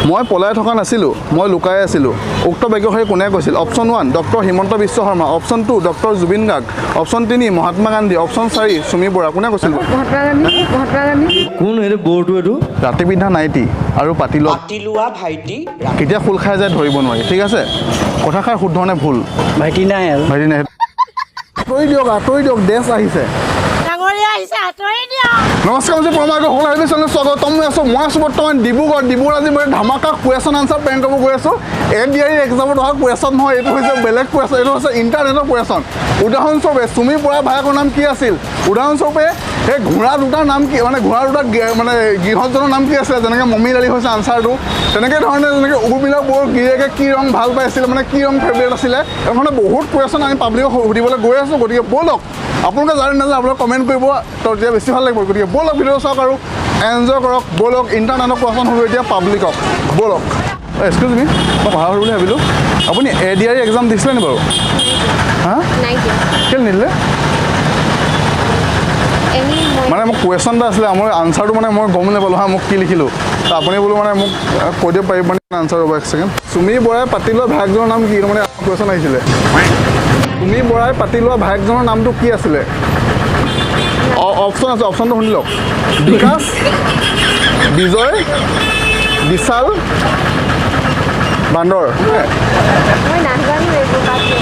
মই পলাই থকা নাছিলোঁ, মই লুকাই আছিলোঁ, উক্ত বাক্যশাৰী কোনে কৈছিল? Option 1 doctor Himanta Biswa Sarma, option 2 doctor Zubeen Garg, option 3 Mahatma Gandhi, option 4 Chumi Bora. কোনে কৈছিল? মহাত্মা গান্ধী। মহাত্মা গান্ধী। কোন এইটো বৰটো? এইটো ৰাতি পিন্ধা নাইটি আৰু পাতি লোৱা পাতি লোৱা ভাইটি। কেতিয়া খোল খাই যায় ধৰিব নোৱাৰি। ঠিক আছে, কথাষাৰ শুদ্ধ নে ভুল? ভাইটি নাই আৰু। ভাইটি নাই। আঁতৰি দিয়ক, আঁতৰি দিয়ক, ডেছ আহিছে। ডাঙৰীয়া আহিছে, আঁতৰি দিয়ক। নমস্কাৰ, মই পৰমাৰ্গ সকলো আহিব চেনেলত স্বাগতম। মই আছোঁ বৰ্তমান ডিব্ৰুগড়। ডিব্ৰুগড় আজি মই ধামাকা কুৱেশ্যন আনচাৰ প্ৰেংক কৰিব গৈ আছোঁ। এ ডি আৰ ই এক্সামত অহা কুৱেশ্যন নহয়, এইটো হৈছে বেলেগ কুৱেশ্যন, এইটো হৈছে ইণ্টাৰনেটৰ কুৱেশ্যন। উদাহৰণস্বৰূপে চুমি বৰা ভায়েকৰ নাম কি আছিল? উদাহৰণস্বৰূপে সেই ঘোঁৰা দুটাৰ নাম কি, মানে ঘোঁৰা দুটা মানে গৃহস্থজনৰ নাম কি আছিলে? যেনেকৈ মমিন আলী হৈছে আনচাৰটো, তেনেকৈ ধৰণে যেনেকৈ উৰ্মিলা বৌৰ গিৰিয়েকে কি ৰং ভাল পাইছিলে, মানে কি ৰং ফেভৰেট আছিলে, এনেধৰণে বহুত কুৱেশ্যন আমি পাব্লিকক সুধিবলৈ গৈ আছোঁ। গতিকে ব'লক, আপোনালোকে জানে নাজানে আপোনালোকে কমেণ্ট কৰিব, তো তেতিয়া বেছি ভাল লাগিব। গতিকে ব'লক, ভিডিঅ' চাওক আৰু এনজয় কৰক। ব'লক, ইণ্টাৰনেটৰ কুৱেশ্যন সুধো এতিয়া পাব্লিকক। ব'লক। এক্সকিউজ মি, মই কথা সুধো বুলি ভাবিলোঁ। আপুনি A D R E exam দিছিলে নি বাৰু? হা? নাই দিয়া। কেলৈ নিদিলে? এনেই মই। মানে মোক কুৱেশ্যন এটা আছিলে, মই আনচাৰটো মানে মই গম নাপালোঁ। হা, মোক কি লিখিলোঁ, তো আপুনি বোলো মানে মোক কৈ দিব পাৰিব মানে আনচাৰ? ৰ'ব এক ছেকেণ্ড। চুমি বৰাই পাতি লোৱা ভায়েকজনৰ নাম কি? মানে কুৱেশ্যন আহিছিলে, চুমি বৰাই পাতি লোৱা ভায়েকজনৰ নামটো কি আছিলে? অপশ্যন আছে, অপশ্যনটো শুনি লওক। বিকাশ, বিজয়, বিশাল, বান্দৰ। মই নাজানো এইবোৰ কাকো।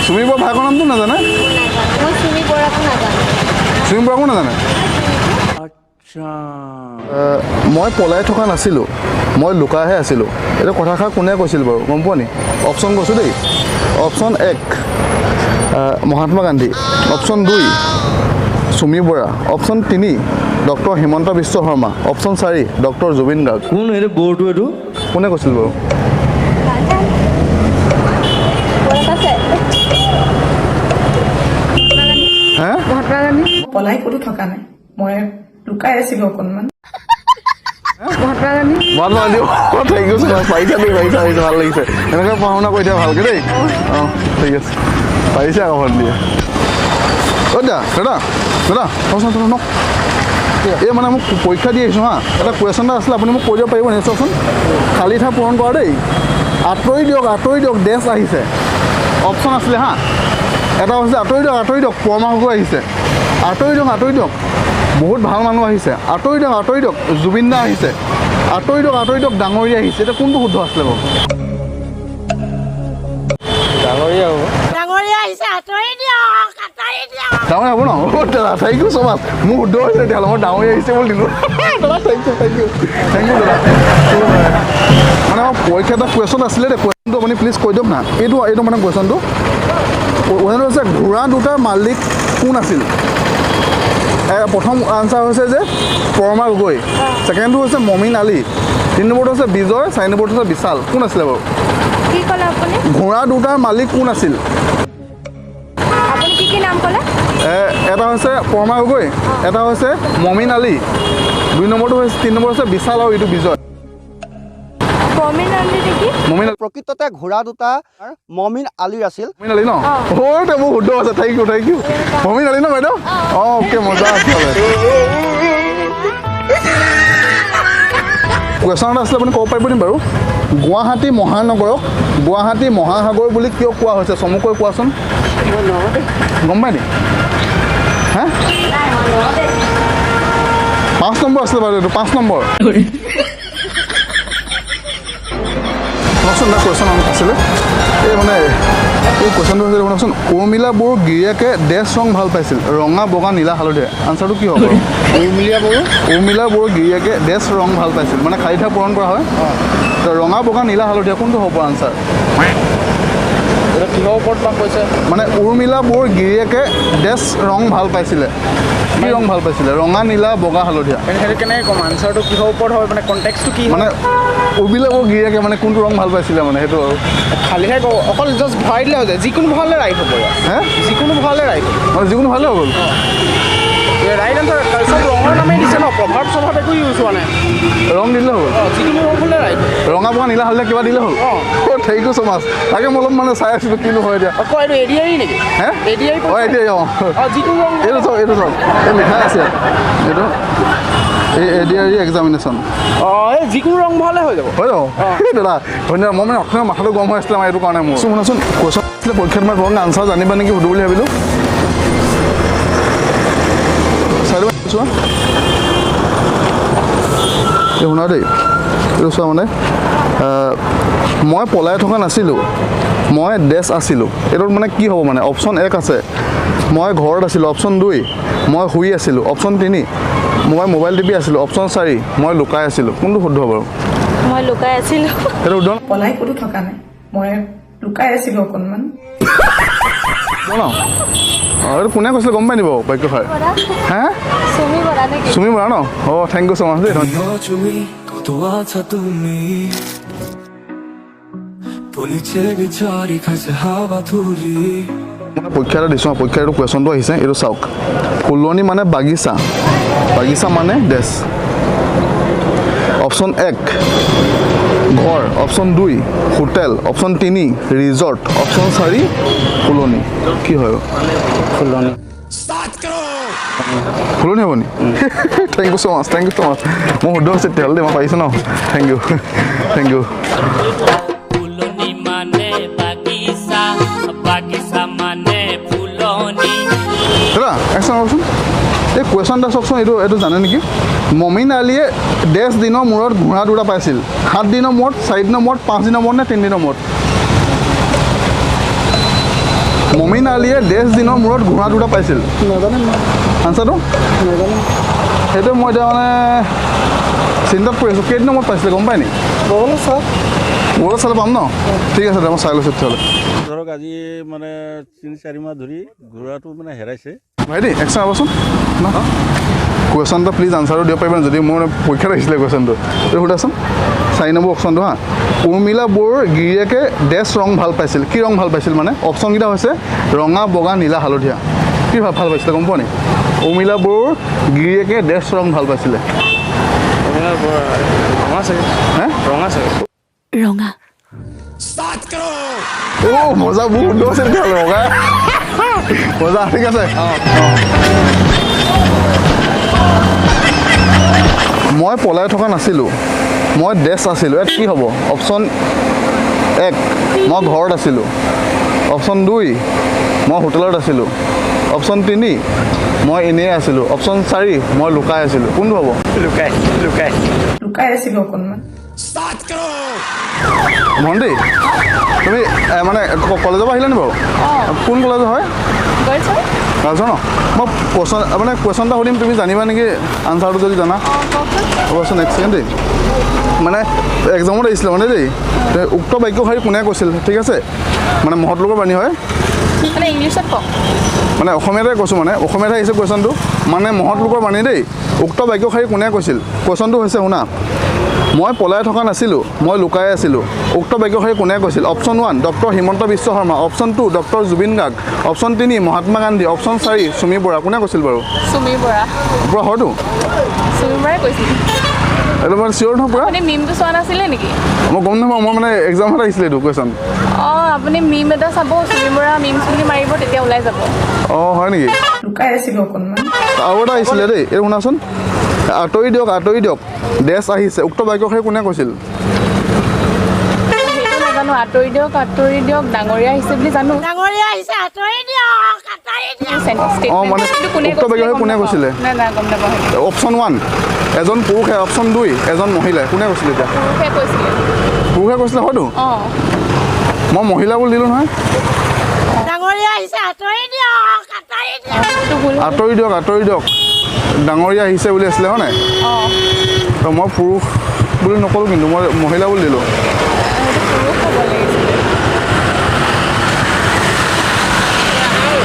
চুমি বৰা ভায়েকৰ নামটো নাজানে? মই নাজানো। মই চুমি বৰাকো নাজানো। চুমি বৰাকো নাজানে? মই পলাই থকা নাছিলোঁ, মই লুকাইহে আছিলোঁ, এইটো কথাষাৰ কোনে কৈছিল বাৰু, গম পোৱা নি? অপশ্যন কৈছোঁ দেই। অপশ্যন 1 মহাত্মা গান্ধী, অপশ্যন 2 চুমি Bora, option 3 doctor Himanta Biswa Sarma, option 4 doctor Zubeen Garg. কোন এইটো বৰটো? এইটো কোনে কৈছিল বাৰু? নাজানো। মনত আছে? হে? মহাত্মা গান্ধী। পলাই ক'তো থকা নাই, মই লুকাই আছিলো অকণমান। মহাত্মা গান্ধী। মহাত্মা গান্ধী। অঁ, thank you so মাছ। পাৰিছা দেই, পাৰিছা, পাৰিছা, ভাল লাগিছে। এনেকৈ পঢ়া শুনা কৰি দিয়া ভালকৈ দেই। অঁ, ঠিক আছে, পাৰিছে আকৌ ভণ্টিয়ে। অ' দা, দাদা, দাদা, কচোন, শুনক। এই মানে মোক পৰীক্ষা দি আহিছোঁ। হা, এটা কুৱেশ্যন এটা আছিলে, আপুনি মোক কৈ দিব পাৰিব নি? চাওকচোন, খালী ঠাই পূৰণ কৰা দেই। আঁতৰি দিয়ক, আঁতৰি দিয়ক, ডেছ আহিছে। অপশ্যন আছিলে, হা, এটা হৈছে আঁতৰি দিয়ক, আঁতৰি দিয়ক, পৰমা গগৈ আহিছে। আঁতৰি দিয়ক, আঁতৰি দিয়ক, বহুত ভাল মানুহ আহিছে। আঁতৰি দিয়ক, আঁতৰি দিয়ক, জুবিন দা আহিছে। আঁতৰি দিয়ক, আঁতৰি দিয়ক, ডাঙৰীয়া আহিছে। এতিয়া কোনটো শুদ্ধ আছিলে বাৰু? ডাঙৰীয়া হ'ব। ডাঙৰীয়া আহিছে, আঁতৰি দিয়ক, আঁতৰি দিয়ক। ডাঙৰীয়া হ'ব ন? অ' দাদা, thank you so মাছ। মোৰ শুদ্ধ হৈছে তেতিয়াহ'লে। মই ডাঙৰীয়া আহিছে বুলি দিলোঁ। দাদা, thank you, thank you, thank you দাদা। মানে আমাৰ পৰীক্ষা এটা কুৱেশ্যন আছিলে দেই, কুৱেশ্যনটো আপুনি প্লিজ কৈ দিয়ক না। এইটো মানে কুৱেশ্যনটো হৈছে ঘোঁৰা দুটাৰ মালিক কোন আছিল? প্ৰথম আনচাৰ হৈছে যে পৰমা গগৈ, ছেকেণ্ডটো হৈছে মমিন আলী, 3 নম্বৰটো হৈছে বিজয়, 4 নম্বৰটো হৈছে বিশাল। কোন আছিলে বাৰু? কি ক'লে আপুনি? ঘোঁৰা দুটাৰ মালিক কোন আছিল? আপুনি কি কি নাম ক'লে? এটা হৈছে পৰমা গগৈ, এটা হৈছে মমিন আলী, 2 নম্বৰটো হৈছে, 3 নম্বৰ হৈছে বিশাল আৰু এইটো বিজয়। মমিন আলী নেকি? মমিন। প্ৰকৃততে ঘোঁৰা দুটা মমিন আলীৰ আছিল। মমিন আলী ন? অ' তে মোৰ শুদ্ধ আছে। Thank you, thank you. মমিন আলী ন বাইদেউ? অঁ, অ'কে, মজা আছে। কুৱেশ্যন এটা আছিলে, আপুনি ক'ব পাৰিব নি বাৰু, গুৱাহাটী মহানগৰক গুৱাহাটী মহাসাগৰ বুলি কিয় কোৱা হৈছে, চমুকৈ কোৱাচোন। গম পাই নি? হা, 5 নম্বৰ আছিলে বাৰু এইটো, 5 নম্বৰ। শুনকচোন, এটা কুৱেশ্যন আছিলে। এই মানে এই কুৱেশ্যনটো হৈছে, শুনকচোন, উৰ্মিলা বড়োৰ গিৰিয়েকে ডেছ ৰং ভাল পাইছিল? ৰঙা, বগা, নীলা, হালধীয়া। আনচাৰটো কি হ'ব বাৰু? উৰ্মিলা বড়ো। উৰ্মিলা বড়োৰ গিৰিয়েকে ডেছ ৰং ভাল পাইছিল, মানে খালী ঠাই পূৰণ কৰা হয়। তো ৰঙা, বগা, নীলা, হালধীয়া, কোনটো হ'ব আনচাৰ? এইটো কিহৰ ওপৰত বা কৈছে? মানে উৰ্মিলা বড়োৰ গিৰিয়েকে ডেছ ৰং ভাল পাইছিলে, কি ৰং ভাল পাইছিলে? ৰঙা, নীলা, বগা, হালধীয়া। সেইটো কেনেকৈ ক'ম? আনচাৰটো কিহৰ ওপৰত হয়, মানে কণ্টেক্সটো কি? মানে উৰ্মিলা বড়োৰ গিৰিয়েকে মানে কোনটো ৰং ভাল পাইছিলে, মানে সেইটো আৰু। খালীহে কওঁ, অকল জাষ্ট ভৰাই দিলে হৈ যায়। যিকোনো ভৰালে ৰাইট হ'ব ইয়াত। হে? যিকোনো ভৰালে ৰাইট হ'ব। মানে যিকোনো ভালে হৈ গ'ল। ৰাইট আনচাৰ চব ৰঙৰ নামেই দিছে ন, প্ৰভাৱ চভাৱ একো ইউজ হোৱা নাই। ৰং দিলে হ'ল। অঁ, যিকোনো ৰং হ'লে ৰাইট। ৰঙা, বগা, নীলা, হালধীয়া কিবা দিলে হ'ল। অঁ। অঁ, thank you so মাছ। তাকে মই অলপ মানে চাই আছিলোঁ কিনো হয় এতিয়া। আকৌ এইটো এ ডি আৰ ই নেকি? হে? এ ডি আৰ ই। অঁ, এতিয়া অঁ। অঁ, যিকোনো ৰং। এইটো চাওক, এইটো চাওক, এই লিখা আছে এইটো। এই ADRE examination. অঁ, এই যিকোনো ৰং ভৰালে হৈ যাব। হয় দাদা, ধন্যবাদ। মই মানে অসমীয়া মাথাটো গৰম হৈ আছিলে আমাৰ, এইটো কাৰণে মোৰ। শুনাচোন, কুৱেশ্যন আছিলে পৰীক্ষাত, মই তোমাক আনচাৰ জানিবা নেকি সুধো বুলি ভাবিলোঁ। চাই ল'বা, চোৱা। এই শুনা দেই, এইটো চোৱা। মানে মই পলাই থকা নাছিলোঁ, মই ডেছ আছিলোঁ। এইটোত মানে কি হ'ব? মানে অপশ্যন 1 আছে, মই ঘৰত আছিলোঁ। অপশ্যন 2, মই শুই আছিলোঁ। অপশ্যন 3, মই মোবাইল টিপি আছিলোঁ। অপশ্যন 4, মই লুকাই আছিলোঁ। কোনটো শুদ্ধ বাৰু? মই লুকাই আছিলোঁ। সেইটো শুদ্ধ। পলাই ক'তো থকা নাই, মই লুকাই আছিলোঁ অকণমান। ন, অঁ, এইটো কোনে কৈছিলে গম পাই নি বাৰু বাক্যষাৰ? হে, চুমি বৰা নেকি? চুমি বৰা ন? অঁ, thank you so মাছ দেই। কত আছা তুমি মানে পৰীক্ষা এটা দিছোঁ, পৰীক্ষা এইটো কুৱেশ্যনটো আহিছে, এইটো চাওক। ফুলনি মানে বাগিচা, বাগিচা মানে ডেছ। অপশ্যন 1 ঘৰ, option 2 hotel, option 3 resort, option 4 ফুলনি। কি হয়? ফুলনি। ফুলনি হ'ব নি? Thank you so much, thank you so much. মোৰ শুদ্ধ হৈছে তেতিয়াহ'লে দেই, মই পাৰিছোঁ ন। Thank you, thank you. ফুলনি মানে বাগিচা, বাগিচা মানে ফুলনি। দাদা, এক ছেকেণ্ড ৰ'বচোন। এই কুৱেশ্যন এটা চাওকচোন, এইটো জানে নেকি? মমিন আলীয়ে ডেছ দিনৰ মূৰত ঘোঁৰা দুটা পাইছিল। 7 দিনৰ মূৰত, 4 দিনৰ মূৰত, 5 দিনৰ মূৰত নে 3 দিনৰ মূৰত? মমিন আলীয়ে ডেছ দিনৰ মূৰত ঘোঁৰা দুটা পাইছিল। নাজানো। আনচাৰটো নাজানো। সেইটো মই এতিয়া মানে চিন্তাত পৰি আছোঁ। কেইদিনৰ মূৰত পাইছিলে গম পাই নি? গুগলত চাওক। গুগলত চালে পাম ন? ঠিক আছে দে, মই চাই লৈছোঁ তেতিয়াহ'লে। ধৰক আজি মানে 3-4 মাহ ধৰি ঘোঁৰাটো মানে হেৰাইছে। ভাইটি, এক ছেকেণ্ড ৰ'বচোন। ন, কুৱেশ্যন এটা প্লিজ আনচাৰটো দিব পাৰিবা যদি? মোৰ মানে পৰীক্ষাত আহিছিলে কুৱেশ্যনটো, এইটো সোধাচোন। 4 নম্বৰ অপশ্যনটো। হা, উৰ্মিলা বৌৰ গিৰিয়েকে ডেছ ৰং ভাল পাইছিল। কি ৰং ভাল পাইছিল? মানে অপশ্যনকেইটা হৈছে ৰঙা, বগা, নীলা, হালধীয়া। কি ভাল পাইছিলে গম পোৱা নি? উৰ্মিলা বৌৰ গিৰিয়েকে ডেছ ৰং ভাল পাইছিলে। ৰঙা চাগে। হে? ৰঙা চাগে। ৰঙা। অ' মজা, বহুত শুদ্ধ হৈছে তেতিয়াহ'লে। ৰঙা, মজা, ঠিক আছে। মই পলাই থকা নাছিলোঁ, মই ডেছ আছিলোঁ। ইয়াত কি হ'ব? অপশ্যন 1, মই ঘৰত আছিলোঁ। অপশ্যন 2, মই হোটেলত আছিলোঁ। অপশ্যন 3, মই এনেই আছিলোঁ। অপশ্যন 4, মই লুকাই আছিলোঁ। কোনটো হ'ব? লুকাই, লুকাই। লুকাই আছিলোঁ অকণমান। ভণ্টি, তুমি মানে কলেজৰ পৰা আহিলা নি বাৰু? কোন কলেজৰ হয়? গাৰ্লছৰ। গাৰ্লছৰ ন? মই কুৱেশ্যন মানে কুৱেশ্যন এটা সুধিম, তুমি জানিবা নেকি আনচাৰটো যদি জানা? ৰ'বাচোন এক ছেকেণ্ড দেই। মানে এক্সামত আহিছিলে মানে দেই। উক্ত বাক্যশাৰী কোনে কৈছিল? ঠিক আছে, মানে মহৎ লোকৰ বাণী হয়। মানে ইংলিছত কওক। মানে অসমীয়াতে কৈছোঁ, মানে অসমীয়াতে আহিছে কুৱেশ্যনটো। মানে মহৎ লোকৰ বাণী দেই। উক্ত বাক্যশাৰী কোনে কৈছিল? কুৱেশ্যনটো হৈছে, শুনা, মই পলাই থকা নাছিলোঁ, মই লুকাই আছিলোঁ। উক্ত বাক্যশাৰী কোনে কৈছিল? Option 1 doctor Himanta Biswa Sarma, option 2 doctor Zubeen Garg, option 3 Mahatma Gandhi, option 4 Chumi Bora. কোনে কৈছিল বাৰু? চুমি বৰা। পুৰা হয়তো চুমি বৰাই কৈছিল। এইটো মানে চিয়'ৰ নহয় পুৰা? আপুনি মিমটো চোৱা নাছিলে নেকি? মই গম নাপাওঁ, মই মানে এক্সামত আহিছিলে এইটো কুৱেশ্যন। অঁ, আপুনি মিম এটা চাব, চুমি বৰা মিমছ বুলি মাৰিব, তেতিয়া ওলাই যাব। অঁ, হয় নেকি? লুকাই আছিলোঁ অকণমান। আৰু এটা আহিছিলে দেই, এই শুনাচোন। আঁতৰি দিয়ক, আঁতৰি দিয়ক, ডেছ আহিছে। উক্ত বাক্যশাৰী কোনে কৈছিল? সেইটো নাজানো। আঁতৰি দিয়ক, আঁতৰি দিয়ক, ডাঙৰীয়া আহিছে বুলি জানো। ডাঙৰীয়া আহিছে, আঁতৰি দিয়ক, আঁতৰি দিয়ক। অঁ, মানে উক্ত বাক্যশাৰী কোনে কৈছিলে? নাই নাই, গম নাপাওঁ সেইটো। অপশ্যন 1 এজন পুৰুষে, অপশ্যন 2 এজন মহিলাই। কোনে কৈছিলে এতিয়া? পুৰুষে কৈছিলে। পুৰুষে কৈছিলে হয়তো। অঁ। মই মহিলা বুলি দিলোঁ নহয়। ডাঙৰীয়া আহিছে, আঁতৰি দিয়ক, আঁতৰি দিয়ক। সেইটো ভুল। আঁতৰি দিয়ক, আঁতৰি দিয়ক, ডাঙৰীয়া আহিছে বুলি আছিলে, হয় নাই? অঁ। তো মই পুৰুষ বুলি নক'লোঁ, কিন্তু মই মহিলা বুলি দিলোঁ। সেইটো পুৰুষ হ'ব লাগিছিলে।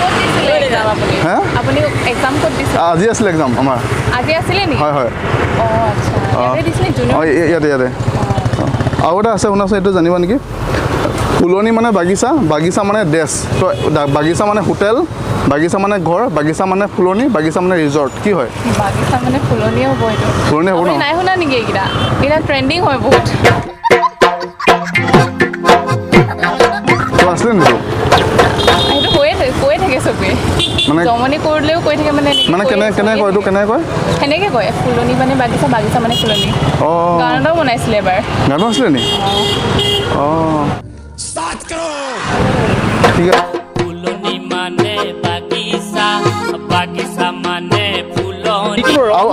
ক'ত দিছিলে এক্সাম আপুনি? হে? আপুনি এক্সাম ক'ত দিছিলে? আজি আছিলে এক্সাম আমাৰ। আজি আছিলে নেকি? হয় হয়। অঁ, আচ্ছা, ইয়াতে দিছিলে জুনিয়ৰ? অঁ, ইয়াতে ইয়াতে। আৰু এটা আছে, শুনাচোন, এইটো জানিবা নেকি? ফুলনি মানে বাগিচা, বাগিচা মানে ডেছ। তো বাগিচা মানে হোটেল, বাগিচা মানে ঘৰ, বাগিচা মানে ফুলনি, বাগিচা মানে ৰিজৰ্ট। কি হয়? বাগিচা মানে ফুলনিয়ে হ'ব এইটো। ফুলনি হ'ব ন? আপুনি নাই শুনা নেকি? এইকেইটা এইকেইটা ট্ৰেণ্ডিং হয় বহুত। তো আছিলে নেকি? সেইটো কৈয়ে থাকে চবেই। মানে জমনি কৰিলেও কৈ থাকে মানে এনেকে মানে কৈয়ে কেনে কেনে কয় এইটো, থাকে। কেনে কয়? সেনেকে কয়, ফুলনি মানে বাগিচা, বাগিচা মানে ফুলনি। অঁ, গান এটাও বনাইছিলে এবাৰ। গান আছিলে নি? অঁ, ঠিক আছে। ফুলনি মানে বাগিচা, বাগিচা মানে ফুলনি।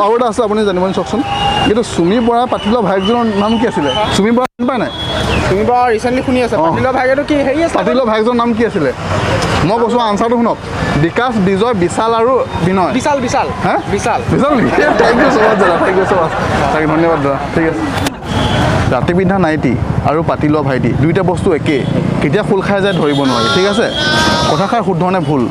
আৰু এটা আছে, আপুনি জানিব চাওকচোন। এইটো চুমি বৰা পাতিলোৱা ভায়েকজনৰ নাম কি আছিলে? চুমি বৰা চিনি পায় নাই? তুমি বাৰু ৰিচেণ্টলি শুনি আছা। অঁ। পাতিলোৱা ভাগেটো কি হেৰি আছে? পাতিলোৱা ভায়েকজনৰ নাম কি আছিলে? মই কৈছোঁ, আনচাৰটো শুনক। বিকাশ, বিজয়, বিশাল আৰু বিনয়। বিশাল, বিশাল। হা, বিশাল। বিশাল নেকি? Thank you so মাছ দাদা, thank you so much, thank, ধন্যবাদ দাদা। ঠিক আছে। ৰাতি পিন্ধা নাইটি আৰু পাতি লোৱা ভাইটি দুয়োটা বস্তু একেই, কেতিয়া খোল খাই যায় ধৰিব নোৱাৰি। ঠিক আছে। কথাষাৰ শুদ্ধ নে ভুল?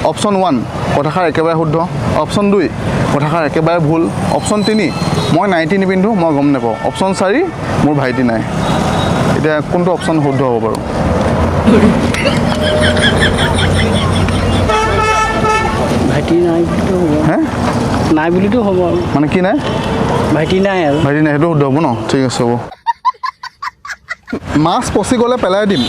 অপশ্যন 1, কথাষাৰ একেবাৰে শুদ্ধ। অপশ্যন 2, কথাষাৰ একেবাৰে ভুল। অপশ্যন 3, মই নাইটি নিপিন্ধোঁ, মই গম নাপাওঁ। অপশ্যন 4, মোৰ ভাইটি নাই। এতিয়া কোনটো অপশ্যন শুদ্ধ হ'ব বাৰু? ভাইটি নাই বুলিতো হ'ব। হে? নাই বুলিতো হ'ব আৰু। মানে কি নাই? ভাইটি নাই আৰু। ভাইটি নাই, সেইটো শুদ্ধ হ'ব ন? ঠিক আছে, হ'ব। মাছ পচি গ'লে পেলাই দিম,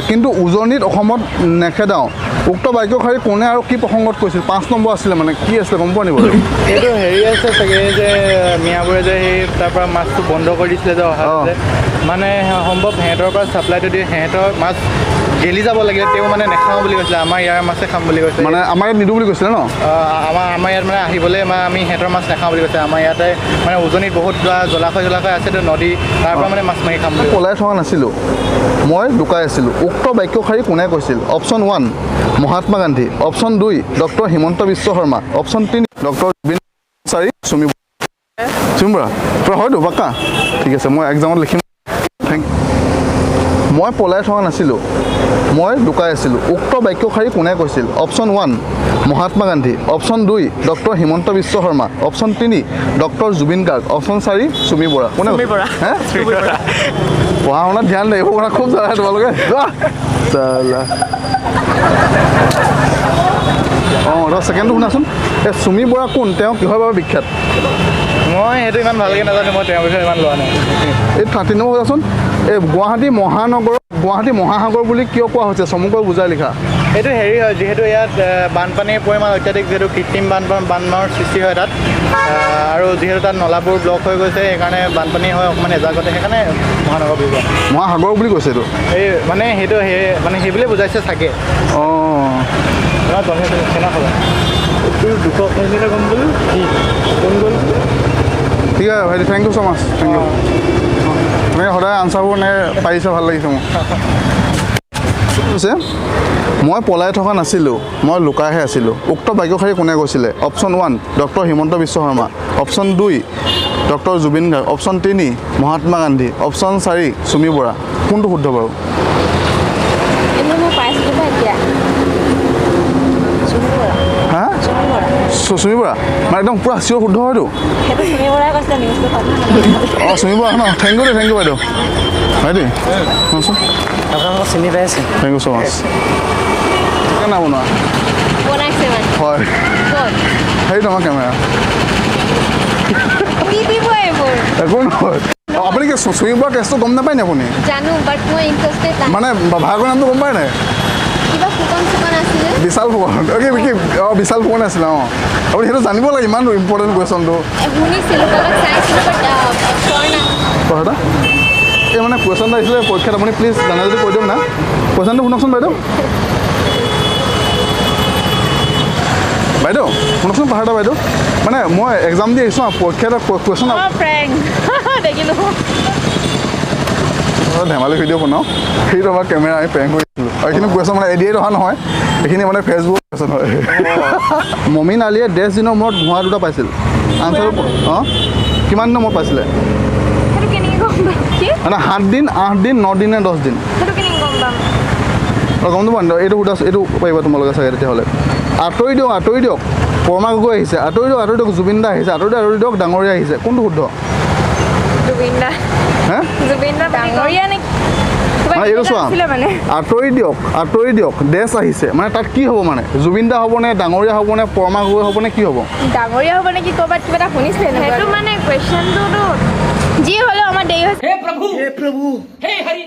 কিন্তু উজনিত অসমত নেখেদাওঁ, উক্ত বাক্যশাৰী কোনে আৰু কি প্ৰসংগত কৈছিল? 5 নম্বৰ আছিলে, মানে কি আছিলে গম পোৱা নি বাৰু? এইটো হেৰি আছে চাগে যে মিয়াবোৰে যে সেই তাৰ পৰা মাছটো বন্ধ কৰি দিছিলে যে অহা অঁ। যে মানে সম্ভৱ সিহঁতৰ পৰা ছাপ্লাইটো দি সিহঁতৰ মাছ গেলি যাব লাগিলে তেওঁ মানে নাখাওঁ বুলি কৈছিলে, আমাৰ ইয়াৰ মাছে খাম বুলি কৈছে। মানে আমাৰ ইয়াত নিদিওঁ বুলি কৈছিলে ন? আমাৰ ইয়াত মানে আহিবলৈ মানে আমি সিহঁতৰ মাছ নাখাওঁ বুলি কৈছে। আমাৰ ইয়াতে মানে উজনিত বহুত জলাশয় জলাশয় আছেতো, নদী, তাৰ পৰা মানে মাছ মাৰি খাম বুলি কৈছে। পলাই থকা নাছিলোঁ, মই লুকাই আছিলোঁ, উক্ত বাক্যশাৰী কোনে কৈছিল? Option 1, Mahatma Gandhi. Option 2, doctor Himanta Biswa Sarma. Option 3, doctor Zubeen. 4, Chumi Chumi Bora. পুৰা হয়তো পাক্কা। ঠিক আছে, মই এক্সামত লিখিম। Thank. মই পলাই থকা নাছিলোঁ, মই লুকাই আছিলোঁ, উক্ত বাক্যশাৰী কোনে কৈছিল? Option 1, Mahatma Gandhi. Option 2, doctor Himanta Biswa Sarma. Option 3, doctor Zubeen Garg. Option 4, Chumi Bora. কোনে কৈছিল? হে, পঢ়া শুনাত ধ্যান দে, এইবোৰ কথা খুব জানা তোমালোকে। যোৱা। চালা। অঁ, ৰ, ছেকেণ্ডটো শুনাচোন। এই চুমি বৰা কোন, তেওঁ কিহৰ বাবে বিখ্যাত? মই সেইটো ইমান ভালকৈ নাজানো, মই তেওঁৰ বিষয়ে ইমান লোৱা নাই। এই 30 নম্বৰ শুনাচোন। এই গুৱাহাটী মহানগৰ, গুৱাহাটী মহাসাগৰ বুলি কিয় কোৱা হৈছে, চমুকৈ বুজাই লিখা। এইটো হেৰি হয়, যিহেতু ইয়াত বানপানীৰ পৰিমাণ অত্যাধিক, যিহেতু কৃত্ৰিম বানৰ সৃষ্টি হয় তাত, আৰু যিহেতু তাত নলাবোৰ ব্লক হৈ গৈছে, সেইকাৰণে বানপানী হয় অকণমান এজাকতে, সেইকাৰণে মহানগৰ বুলি কোৱা হয়। মহাসাগৰ বুলি কৈছে এইটো? এই মানে সেইটো সেই মানে সেইবুলিয়ে বুজাইছে চাগে। অঁ। গম পালোঁ কি কোন গ'ল। ঠিক আছে ভাইটি, thank you so much, thank you. তুমি সদায় আনচাৰবোৰ মানে পাৰিছা, ভাল লাগিছে মোৰ। কৈছে, মই পলাই থকা নাছিলোঁ, মই লুকাইহে আছিলোঁ, উক্ত বাক্যশাৰী কোনে কৈছিলে? Option 1, doctor Himanta Biswa Sarma. Option 2, doctor Zubeen Garg. Option 3, Mahatma Gandhi. Option 4, Chumi Bora. কোনটো শুদ্ধ বাৰু? এইবোৰ মই পাইছিলোঁ বা এতিয়া চুমি বৰা। হা? চুমি বৰা। চুমি বৰা মানে একদম পূৰা চিয়'ৰ শুদ্ধ হয়তো? সেইটো চুমি বৰাই কৈছিলে, নিউজটো পালোঁ। অঁ, চুমি বৰা ন? Thank you দেই, thank U বাইদেউ। ভাইটি শুনচোন। আপোনালোকক চিনি পাইছে। Thank you so মাছ। নাই বনোৱা? বনাইছে মানে? হয়। ক'ত? সেইটো আমাৰ কেমেৰা। কি দিব এইবোৰ? একো নহয়। অঁ, আপুনি কি চুমি বৰা কেছটো গম নাপায় নি আপুনি? জানো, বাট মই ইণ্টাৰেষ্টেড নাই। মানে ভাগৰ নামটো গম পায় নাই? কিবা ফুকন চুকন আছিলে। বিশাল ফুকন। অ, কি কি? অঁ, বিশাল ফুকন আছিলে। অঁ, আপুনি সেইটো জানিব লাগে, ইমান ইম্পৰ্টেণ্ট কুৱেশ্যনটো। শুনিছিলোঁ, কাৰোবাক চাইছিলোঁ, বাট চোৱা নাই। কথা এটা, এই মানে কুৱেশ্যন এটা আহিছিলে পৰীক্ষাত, আপুনি প্লিজ জানে যদি কৈ দিয়ক না। কুৱেশ্যনটো শুনকচোন বাইদেউ। বাইদেউ শুনকচোন কথা এটা। বাইদেউ, মানে মই এক্সাম দি আহিছোঁ, পৰীক্ষা এটা কুৱেশ্যন। প্ৰেংক দেখিলোঁ। ধেমালি ভিডিঅ' বনাওঁ, সেইটো আমাৰ কেমেৰা, আমি প্ৰেংক কৰিছিলোঁ। আৰু এইখিনি কুৱেশ্যন মানে এডিয়েট অহা নহয়, এইখিনি মানে ফেচবুক কুৱেশ্যন হয়। মমিন আলীয়ে 10 দিনৰ মূৰত ঘোঁৰা দুটা পাইছিল। আনচাৰটো, অঁ, কিমান দিনৰ মূৰত পাইছিলে? সেইটো কেনেকৈ গম পাম? কি? মানে 7 দিন, 8 দিন, 9 দিন নে 10 দিন? সেইটো কেনেকৈ গম পাম? অঁ, গম নোপোৱা নি? এইটো সোধা, এইটো পাৰিবা তোমালোকে চাগে তেতিয়াহ'লে। আঁতৰি দিয়ক, আঁতৰি দিয়ক, পৰমা গগৈ আহিছে। আঁতৰি দিয়ক, আঁতৰি দিয়ক, জুবিন দা আহিছে। আঁতৰি দিয়ক, আঁতৰি দিয়ক, ডাঙৰীয়া আহিছে। কোনটো শুদ্ধ? জুবিন দা। হে? জুবিন দা ডাঙৰীয়া নেকি? মানে এইটো চোৱা, আঁতৰি দিয়ক, আঁতৰি দিয়ক, ডেছ আহিছে, মানে তাত কি হ'ব? মানে জুবিন দা হ'ব নে ডাঙৰীয়া হ'ব নে পৰমা গগৈ হ'ব নে কি হ'ব? ডাঙৰীয়া হ'ব নেকি? ক'ৰবাত কিবা এটা শুনিছিলে। সেইটো মানে কুৱেশ্যনটোতো যি হ'লেও আমাৰ দেৰি হৈছে। হে প্ৰভু, হে প্ৰভু, হে হৰি।